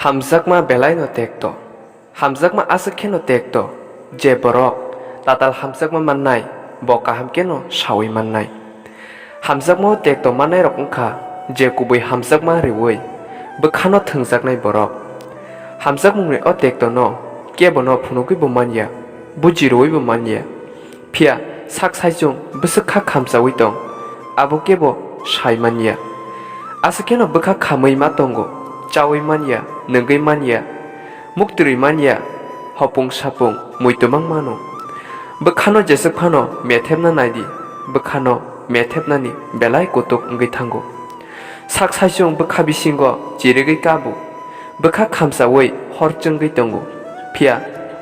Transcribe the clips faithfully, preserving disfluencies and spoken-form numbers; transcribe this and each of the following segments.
Hamjakma belaino tekto. Hamjakma aswk kheno tekto, je borok tatal hamjakma mannai, bo kaham kheno saui mannai. Hamjakma o tekto mannairok wngkha je kubui hamjakma riui bwkhano thwngjaknai borok. Hamjakmungni o tektono kebono phunugwibo manya, buji rwuibo manya. Phiya sak saichung bwswk kha khamchaui tong, abo kebo sai manya. Aswk kheno bwkha khamwi ma tongo, chaui manya, nungwi manya, muktwrwi manya, hopung sapung muitu mang mano. Bwkhano jeswk phano methepna naidi, bwkhano methepnani belai kutuk wngwi thango. Sak saichung bwkha bisingo chirigwi kabo, bwkha khamchaui hor chwngwi tongo, phiya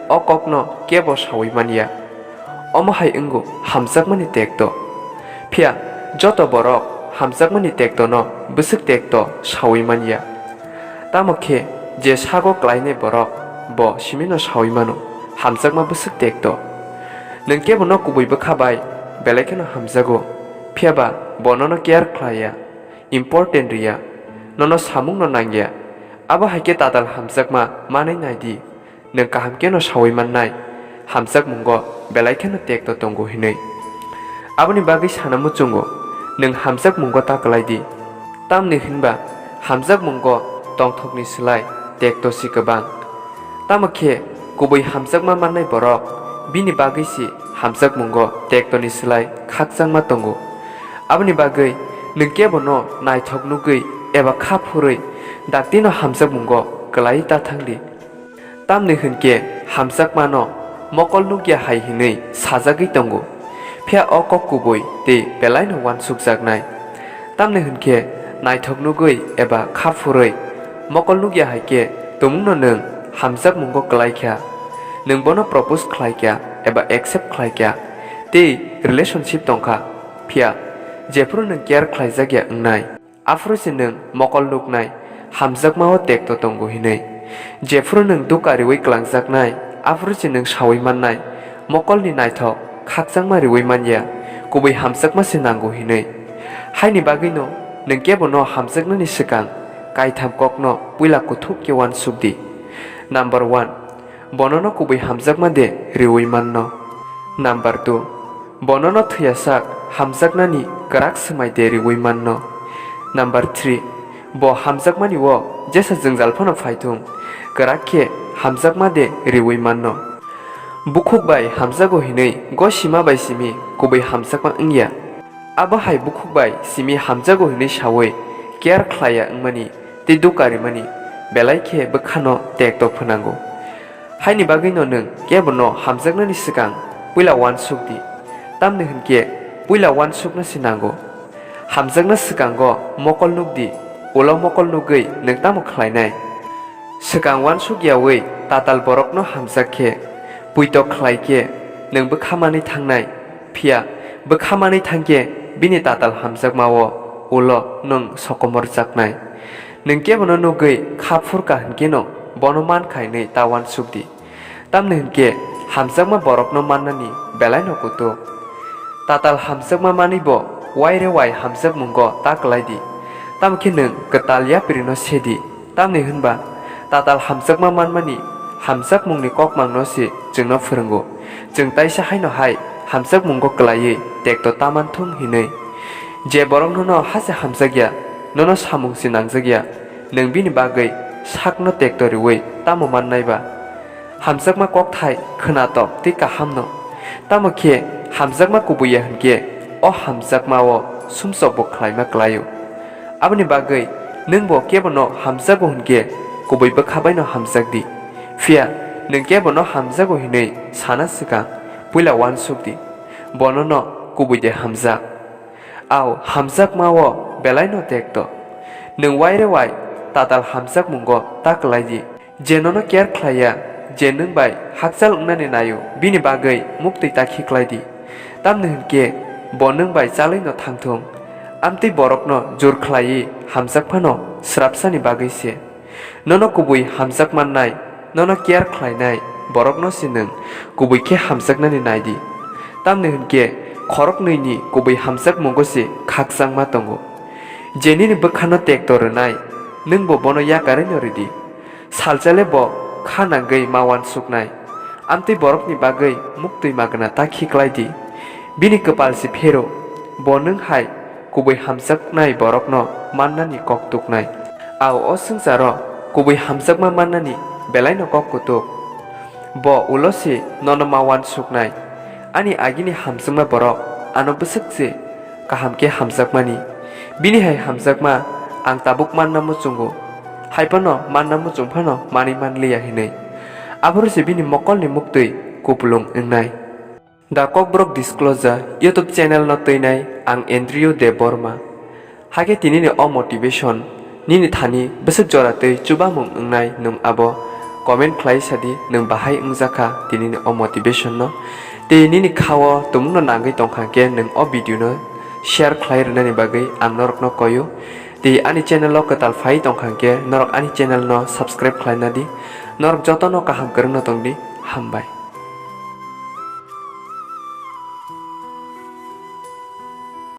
o kokno kebo saui manya. Omo hai wngo hamjakmani tekto. Phiya joto borok hamjakmani tektono bwswk tekto saui manya. Tamo khe je sago klainai borok bo simino saui mano, hamjakma bwswk tekto. Nwng kebono kubui bwkha bai belai kheno hamjago, phiya ba bo nono care khlai ya, important rw ya, nono samungno nang ya. Abo hai khe tatal hamjakma manwi nai di. Nwng kaham kheno saui mannai, hamjakmungo belai kheno tekto tongo hinwi. Aboni bagwi sana muchungo, nwng hamjakmungo ta klai di. Tamni hwnba hamjakmungo tongthokni slai tekto si kwbang. Tamo khe kubui hamjakma mannai borok bini bagwi si hamjakmungo tektoni slai khakchangma tongo. Aboni bagwi nwng kebono naithok nugwi eba kha phurwi daktino hamjakmungo kwlaiwi ta thang di. Tamni hwn khe hamjakmano mokol nukya hai hwnwi sajagwi tongo, phiya o kok kubui tei belaino uansukjaknai. Tamni hwn khe naithok nugwi eba kha phurwi mokol nukya hai khe tumungno nwng hamjakmungo klai kha, nwng bono propose khlai kha eba accept khlai kha, tei relationship tong kha, phiya jephru nwng care khlaijak ya wngnai. Aphuru se nwng mokol nuknai, hamjakma-o tekto tongo hinwi. Jephuru nwng duka riui klangjaknai, aphuru se nwng saui mannai, mokolni naithok khakchangma riui man ya, kubui hamjakma se nango hinwi. Haini bagwino nwng kebono hamjaknani swkang kaitham kokno puila kuthuk khe uansuk di. Number one, bonono kubui hamjakma de riui manno? Number two, bonono thwiyasak hamjaknani kwrak swmai de riui manno? Number three, bo hamjakmani o jesa jwngjal phano phaithung, kwrak khe hamjakma de riui manno? Bukhuk bai hamjago hinwi go sima bai simi kubui hamjakma wngya. Abo hai bukhuk bai simi hamjago hinwi saui care khlaiya wngmani tei duka rimani belai khe bwkhano tekto phwnango. Haini bagwino nwng kebono hamjaknani swkang puila uansuk di, tamni hwn khe puila uansukna se nango. Hamjakna swkango mokol nuk di, ulo mokol nugwi nwng tamo khlainai? Swkang uansuk yaui tatal borokno hamjak khe, puitok khlai khe nwng bwkha manwi thangnai, phiya bwkha manwi thang khe bini tatal hamjakma-o ulo nwng sokomorjaknai. Nwng kebono nugwi kha phur kha hwn kheno bono man kha hinwi ta uansuk di. Tamni hwn khe hamjakma borokno mannani belaino kutuk. Tatal hamjakma manwi bo waire wai hamjakmungo ta klai di, tamo khe nwng kwtal yaprino se di. Tamni hwn ba tatal hamjakma manmani hamjakmungni kokmangno se chwngno phwrwngo. Chwng taisa haino hai hamjakmungo klaiwi tekto ta man thung hinwi. Je borok nono ha se hamjak ya, nono samung se nangjak ya, nwng bini bagwi sakno tekto riui tamo mannai ba? Hamjakma kokthai khwnatok tei kahamno. Tamo khe hamjakma kubui ya hwn khe o hamjakma-o sumsokbo khlaima klai-o. Aboni bagwi nwng bo kebono hamjago hwn khe kubui bwkha bai'-no hamjak di. Phiya nwng kebono hamjago hwnwi sana swkang puila uansuk di, bono'-no kubui de hamjak. Au hamjakma-o belai'-no tekto. Nwng waire wai tatal hamjakmungo ta klai di. Je nono care khlai ya, je nwng bai hakchal wngnani nai-o, bini bagwi muktwi ta khiklai di. Tamni hwn khe bo nwng bai chalwi'-no thang thung, amtwi borokno jur khlaiwi hamjak phano srapsani bagwi se. Nono kubui hamjak mannai, nono care khlainai borokno se nwng kubui khe hamjaknani nai di. Tamni hwn khe khoroknwini kubui hamjakmungo se khakchangma tongo. Je nini bwkhano tekto rwnai, nwng bo bono yakarwi'-no rw di. Salsa le bo kha nangwi ma uansuknai. Amtwi borokni bagwi muktwi magwna ta khiklai di. Bini kwpal se phero, bo nwng hai kubui hamjaknai borokno mannani kok tuknai. Ao o swngcharo kubui hamjakma mannani belaino kok kutuk. Bo ulo se nono ma uansuknai. Ani agini hamjakma borok ano bwswk se kaham khe hamjakmani. Bini hai hamjakma ang tabuk manna muchungo, hai phano manna muchung phano manwi manliya hinwi. Aphuru se bini mokolni muktwi kupulung wngnai. The Kokborok Disclosure YouTube channel no twinai ang Andrew Debbarma. Hakhe tinini o motivation nini thani bwswk jora twi chubamung wngnai nwng abo comment khlai sadi nwng bahai wngjakha tinini o motivation no. Tei nini khao tumungno nangwi tongkha khe nwng o video no share khlai rwnani bagwi ang norokno koyo. Tei ani channel o kwtal phai tongkha khe norok ani channel no subscribe khlaina di. Norok jotono kaham kwrwngno tongdi. Hambai.